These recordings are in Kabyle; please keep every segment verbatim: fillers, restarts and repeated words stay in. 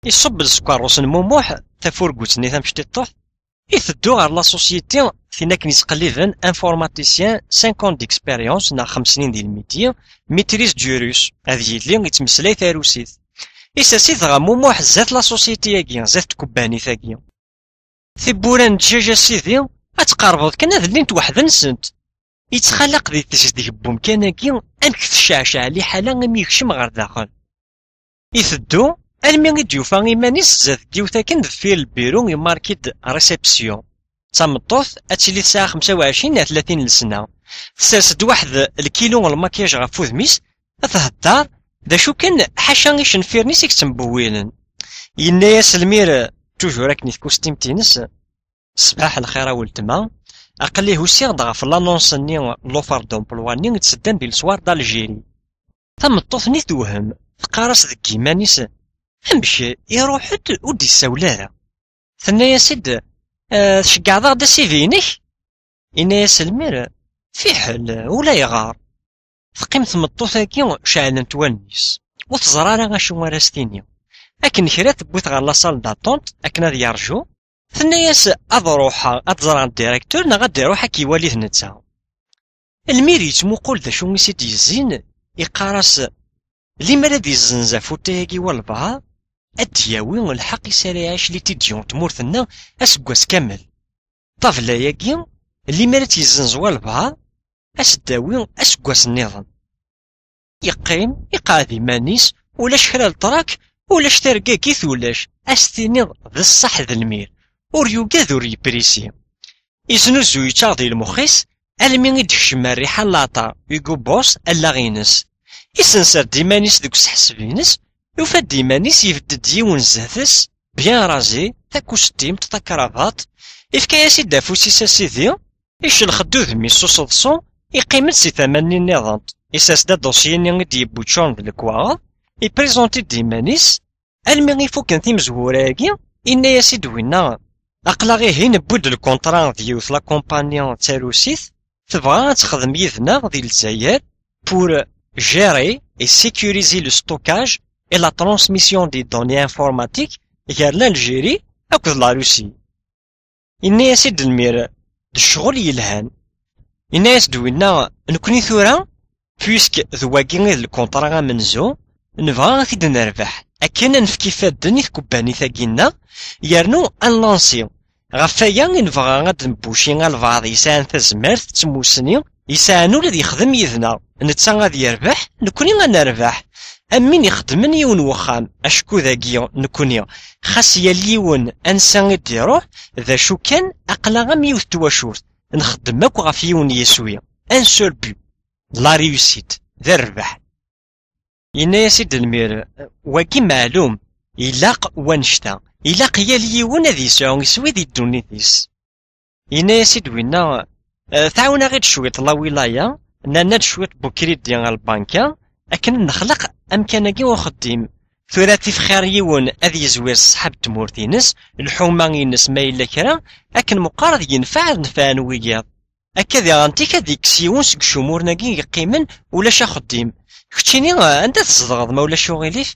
Iṣubb-d seg ukerrus n Mumuḥ tafurgut-nni tamecṭiṭuḥt, iteddu ɣer la société, tin akken yettqelliben informaticien cinq ans d'expérience neɣ xems snin di lmiti, maîtrise du russe, ad yili yettmeslay tarusit. Isers-it dɣa Mumuḥ zdat la société-agi, zdat tkebbanit-agi. Tiwwura n ddjaj a sidi, ad tqerbeḍ kan ad llint weḥd-nsent. Yettxalaq di tezdeg n wemkan-agi amek tecceɛceɛ liḥala imi yekcem ɣer daxel. Iteddu almi i d-yufa iman-is zdat n yiwet akken deffir lbiru imarki-d réception. D tameṭṭut, ad tili tesɛa xemsa u ɛecrin neɣ tlatin n lesna. Tsers-d waḥed lkilu n lmakyaj ɣef wudem-is, ad thedder, d acu kan, ḥaca icenfiren-is i yettembewwilen. Yenna-yas lmir, toujours akken i tkustimt-ines, "Ṣbaḥ lxir a weltma, aql-i husiɣ-d ɣef l'annonce-nni, l'offre d'emploi-nni i d-teddan di leswar d'Algérie." Tameṭṭut-nni tewhem, teqqar-as deg yiman-is, "Amek, iruḥ-d ur d-issawel ara?" Tenna-yas-id, "Eh, tceggɛeḍ-aɣ-d a sidi-inek?" Yenna-yas lmir, "Fiḥel, ulayɣer." Teqqim tmeṭṭut-agi ceɛlent wallen-is, ur teẓri ara acu ara s-tini. Akken kra tewwi-t ɣer la salle d'attente akken ad yerju. Tenna-yas, "Ad ruḥeɣ ad ẓreɣ directeur neɣ ad d-iruḥ ad k-iwali d netta." Lmir yettmuqul d acu i s-id-yezzin, iqqar-as, "Limer ad yezzenz afutay-agi walbeɛḍ, ad d-yawi lḥeqq-is ara iɛic l'étudiant n tmurt-nneɣ aseggas kamel. Ṭṭabla-agi, limer ad tt-yezzenz walbeɛḍ, ad s-d-tawi aseggas nniḍen." Yeqqim, iqeɛɛed iman-is, ulac kra n ṭṭrak, ulac targagit, ulac. Ad s-tiniḍ d ṣṣeḥ d lmir. Ur yugad, ur yebrisi. Iznuzu yettaɣ di lmux-is, almi i d-tekcem rriḥa n leɛṭer, Hugo Boss, allaɣ-ines. Isenser-d iman-is deg useḥseb-ines, yufa-d iman-is yebded yiwen zdat-s, bien rasé, takustimt, takrabaṭ, ifka-yas-id afus-is a sidi, icellex-d udem-is s useḍsu, iqqim-d si tama-nni nniḍen, isers-d adusyi-nni i d-yewwi ččuren d lekwaɣeḍ, ipriẓenti-d iman-is, almi i fukken timezwura-agi, inna-yas-id winna, "Aql-aɣ ihi newwi-d lkunṭra d yiwet la compagnie d tarusit, tebɣa ad texdem yid-neɣ di Lezzayer pour gérer et sécuriser le stockage et la transmission des données informatiques gar l'Algérie akked la Russie." Yenna-yas-id lmir, "D ccɣel yelhan." Yenna-yas-d winna, "Nekni tura, puisque d wagi i d lkunṭra amenzu, nebɣa ad t-id-nerbeḥ, akken ad nefk ifadden i tkebbanit-agi-nneɣ, yernu ad nlansi. Ɣef waya i nebɣa ad nbuci albeɛḍ yesɛan tazmert d tmussni, yesɛan ul ad yexdem yid-neɣ, netta ad yerbeḥ, nekni ad nerbeḥ, am win ixeddmen yiwen n wexxam, acku dagi nekni, xas yal yiwen ansa i d-iruḥ, d acu kan, aql-aɣ am yiwet n twacult, nxeddem akk ɣef yiwen n yiswi, un seul but, la réussite, d rrbeḥ." Yenna-yas-id lmir, "Wagi meɛlum, ilaq wannect-a, ilaq yal yiwen ad yesɛu iswi di ddunit-is." Yenna-yas-id winna, "Eh, tɛawen-aɣ-id cwiṭ la wilaya, nerna-d cwiṭ n ukridi ar lbanka, akken ad nexleq amkan-agi uxeddim. Tura tif xir yiwen ad yezwir s ṣṣḥab n tmurt-ines, lḥuma-ines ma yella kra, akken meqqar ad yenfeɛ ad nefɛen wiyaḍ. Akka diɣen tik ad yekkes yiwen seg icumuren-agi yeqqimen ulac axeddim. Keččini, eh, anda tzedɣeḍ ma ulac uɣilif?"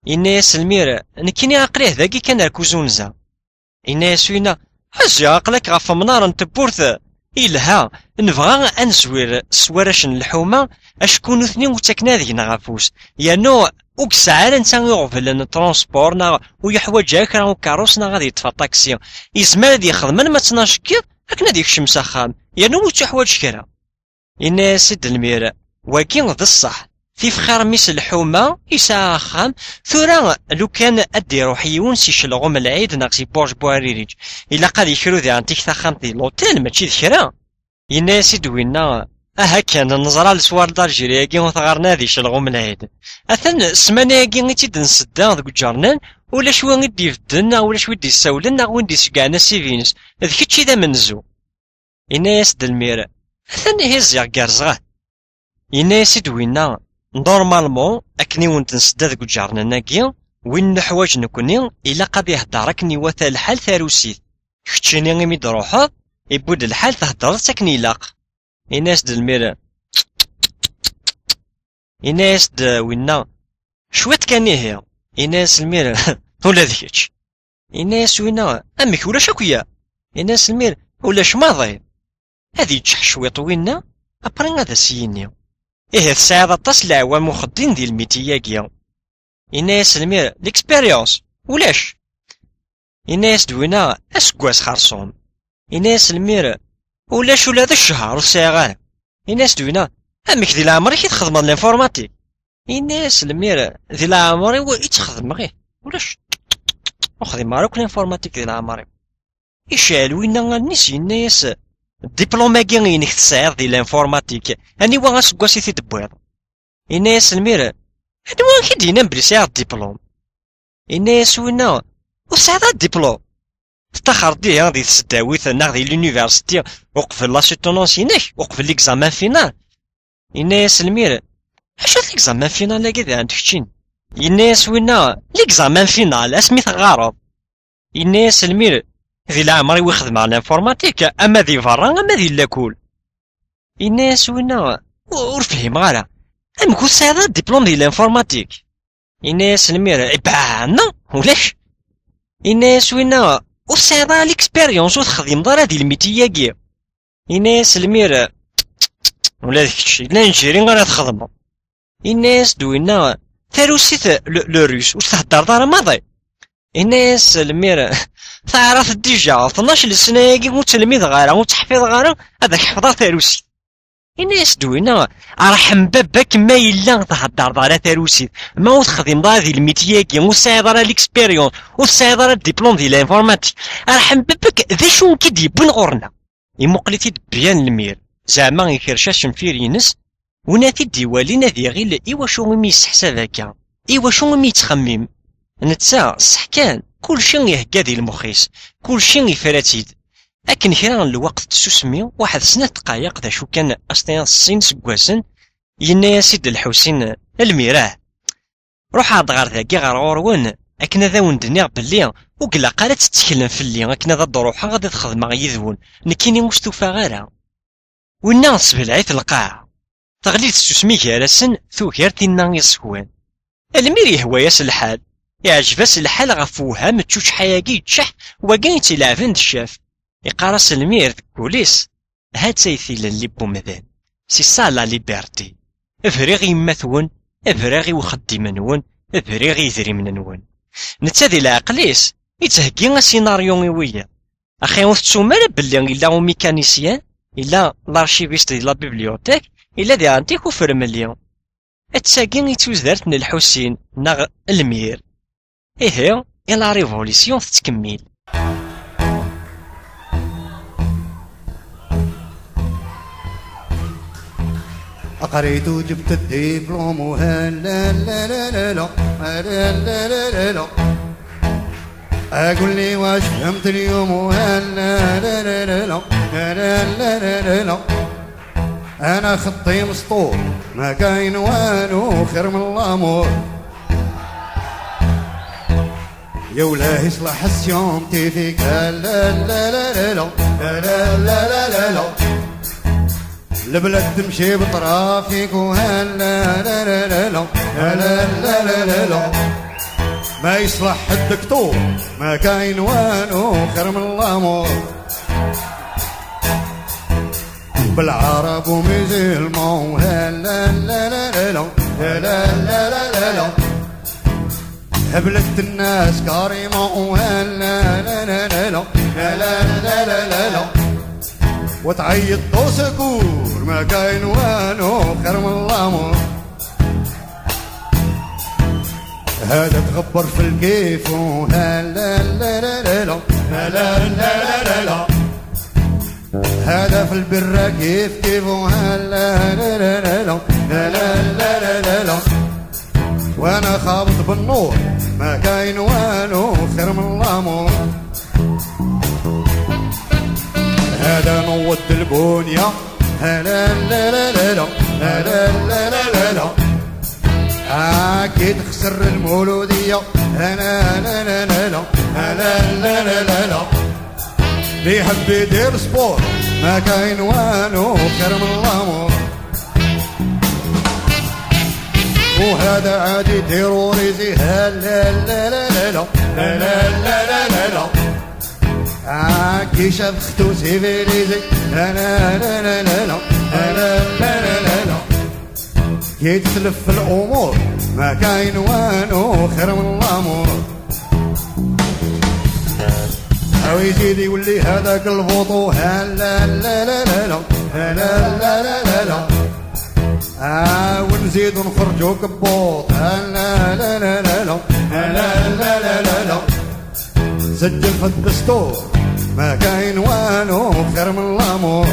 Yenna-yas lmir, "Nekkini aql-i dagi kan ar Kuzunza." Yenna-yas winna, "Ḥezzi aql-ak ɣef umnar n tewwurt, ilha, nebɣa ad nezwir s warrac n lḥuma, acku nutni ur ttaken ara deg-neɣ afus, yernu ur yesɛi ara netta iɣeblan n transport neɣ ur yeḥwaǧ ara kra ukerrus neɣ ad yeṭṭef aṭaksi, yezmer ad yexdem alma d tnac n yiḍ akken ad yekcem s axxam, yernu ur yettuḥwaǧ kra." Yenna-yas-id lmir, "Wagi d ṣṣeḥ. Tif xir mi s lḥuma, yesɛa axxam. Tura, lukan ad d-iruḥ yiwen si Celɣum Lɛid neɣ si Burj Buɛririǧ, ilaq ad yekru diɣen tik taxxamt di l'hôtel, mačči d kra." Yenna-yas-id winna, "Aha kan, neẓra leswar d Algérie-agi ur tɣaren ara di Celɣum Lɛid. Atan ssmana-agi i tt-id-nsedda deg uǧernan, ulac wi i d-ibedden, neɣ ulac wi d-issawlen, neɣ wi d-iseggɛen asif-ines. D kečč i d amenzu." Yenna-yas-d lmir, "Atan ihi ziɣ gerrzeɣ-ah." Yenna-yas-id winna, "Normalement, akken i wen-d-nsedda deg uǧernan-agi, win nuḥwaǧ nekni, ilaq ad ihedder akken iwata lḥal tarusit. Keččini imi d-truḥeḍ, iwwi-d lḥal theddreḍ-tt akken ilaq." Yenna-yas-d lmir, Yenna-yas-d winna, "Cwiṭ kan ihi." Yenna-yas lmir, ula d kečč. Yenna-yas winna: "Amek, ulac akk ya?" Yenna-yas lmir: "Ulac maḍi." Ad yeččeḥ cwiṭ winna, après ad as-yini: "Ihi tesɛiḍ aṭas n leɛwam uxeddim di lmiti-agi." Yenna-yas lmir: "L'expérience, ulac." Yenna-yas-d winna: "Aseggas xerṣum." Yenna-yas lmir: "Ulac ula d ccher ur sɛiɣ ara." Yenna-yas-d winna: "Amek, di leɛmer-ik i txedmeḍ l'informatique?" Yenna-yas lmir: "Di leɛmer-iw i tt-xedmeɣ, ih, ulac. Ur xdimeɣ ara akk l'informatique di leɛmer-iw." Icɛel winna allen-is, yenna-yas: "Diplôme-agi inek tesɛiḍ di l'informatique, aniwa aseggas i t-id-tewwiḍ?" Yenna-yas lmir: "Anwa i k-id-yennan belli sɛiɣ diplôme?" Yenna-yas winna: "Ur tesɛiḍ ara diplôme? Tettaxreḍ ihi di tesdawit neɣ di l'université uqbel la soutenance-inek, uqbel l'examen final?" Yenna-yas lmir: "Acu d l'examen final-agi daɣen keččini?" Yenna-yas winna: "L'examen final, asmi teɣɣareḍ." Yenna-yas lmir: "Di leɛmer-iw i xedmeɣ l'informatique, ama di berra, ama di lakul." Yenna-yas winna: "U-, ur fhimeɣ ara. Amek ur tesɛiḍ ara diplôme di l'informatique?" Yenna-yas lmir: "Ibeɛ, non, ulac." Yenna-yas winna: "Ur tesɛiḍ ara l'expérience, ur texdimeḍ ara di lmiti-agi." Yenna-yas lmir: "Ula d kečč, d l'ingénierie ara txedmeḍ." Yenna-yas-d winna: "Tarusit, le, le russe, ur s-thedreḍ ara maḍi?" Yenna-yas lmir: "Teɛraft déjà, tnac lesna-agi ur tt-lmideɣ ara, ur tt-ḥfiḍeɣ ara, ad ak-ḥfḍeɣ tarusit." Yenna-yas-d winna: "Arḥem baba-k ma yella ur theddreḍ ara tarusit, ma ur texdimeḍ ara di lmiti-agi, ur tesɛiḍ ara l'expérience, ur tesɛiḍ ara diplôme di l'informatique. Arḥem baba-k, d acu i k-id-yewwin ɣur-neɣ?" Imuqel-it-id byan lmir, zeɛma ikerrec acenfir-ines, win ad t-id-iwalin ad iɣil iwacu imi yesseḥsab akka, iwacu imi yettxemmim. Netta, ṣṣeḥ kan, kulci ihegga di lmux-is, kulci ifra-tt-id. Akken kra n lweqt n tsusmi, waḥed snat dqayeq d acu kan, as-tiniḍ sin iseggasen, yenna-yas-id Lḥusin: "Lmirah, ruḥeɣ-d ɣer dagi, ɣer ɣur-wen, akken ad awen-d-nniɣ belli ur ilaq ara ad tetteklem fell-i akken ad d-ruḥeɣ ad xedmeɣ yid-wen, nekkini ur stufaɣ ara." Winna tesbelɛ-it lqaɛa. Teɣli tsusmi gar-asen, tugar tinna iẓekwan. Almi yehwa-yas lḥal, iɛǧeb-as lḥal ɣef weham d tučḥa-agi yeččeḥ, wagi i tt-ileɛben d ccaf. Iqqar-as lmir deg wul-is: "Ha-tt-ay tilelli n wemdan, c'est ça la liberté. Briɣ i yemma-twen, briɣ i uxeddim-nwen, briɣ i yedrimen-nwen." Netta di leɛqel-is, ittheggi asinaryu i wiyaḍ. Axi ur tettum ara belli yella umikanisyen, yella l'archiviste di la bibliothèque, yella diɣen tikufremli. D tagi i d tudert n Lḥusin, neɣ Lmir. Ihi, i la révolution tettkemmil. قريت وجبت الدبلوم وهلا لا لا لا لا لا لا لا لا. أقول لي واش فهمت اليوم وهلا لا لا لا لا لا لا لا لا لا. أنا خطي مسطور، ما كاين والو خير من الأمور. يا ولاه يصلح السيوم تيفيك لا لا لا لا لا لا لا لا لا لا. البلاد تمشي بطرافيك وهلا لا لا لا لا لا لا لا لا لا. ما يصلح الدكتور، ما كاين والو خير من الأمور. بالعرب وميزيلمون هلا لا لا لا لا لا لا لا لا لا. هبلت الناس كريمة وهلا لا لا لا لا لا لا لا لا لا. وتعيط طوسكور ما كاين والو خير من الأمور. هذا تغبر في الكيف وهلا لا لا لا لا لا لا لا لا لا. هذا في البرة كيف كيف وهلا لا لا لا لا لا لا لا لا لا. وانا خابط بالنور ما كاين والو خير من الامور. هذا نوض البنية هلا لا لا لا لا هلا لا لا لا لا. آه، كي تخسر المولودية هلا لا لا لا لا هلا لا لا لا لا. اللي يحب يدير سبور ما كاين والو خير من الامور. وهذا عادي تيروريزي. لا لا لا لا لا لا لا لا لا لا لا. عاكي شاف ختو سيفيليزي. لا لا لا لا لا لا لا لا لا لا لا. كي تسلف في الامور ما كاين وانو خير من الامور. او يزيد يولي هذاك الفوطو. ها لا لا لا لا لا لا لا لا لا لا. آه، ونزيدو نخرجو كبوط. ها لا لا لا لا لا لا لا لا لا. سجل في الدستور ما كاين وانو خير من الامور.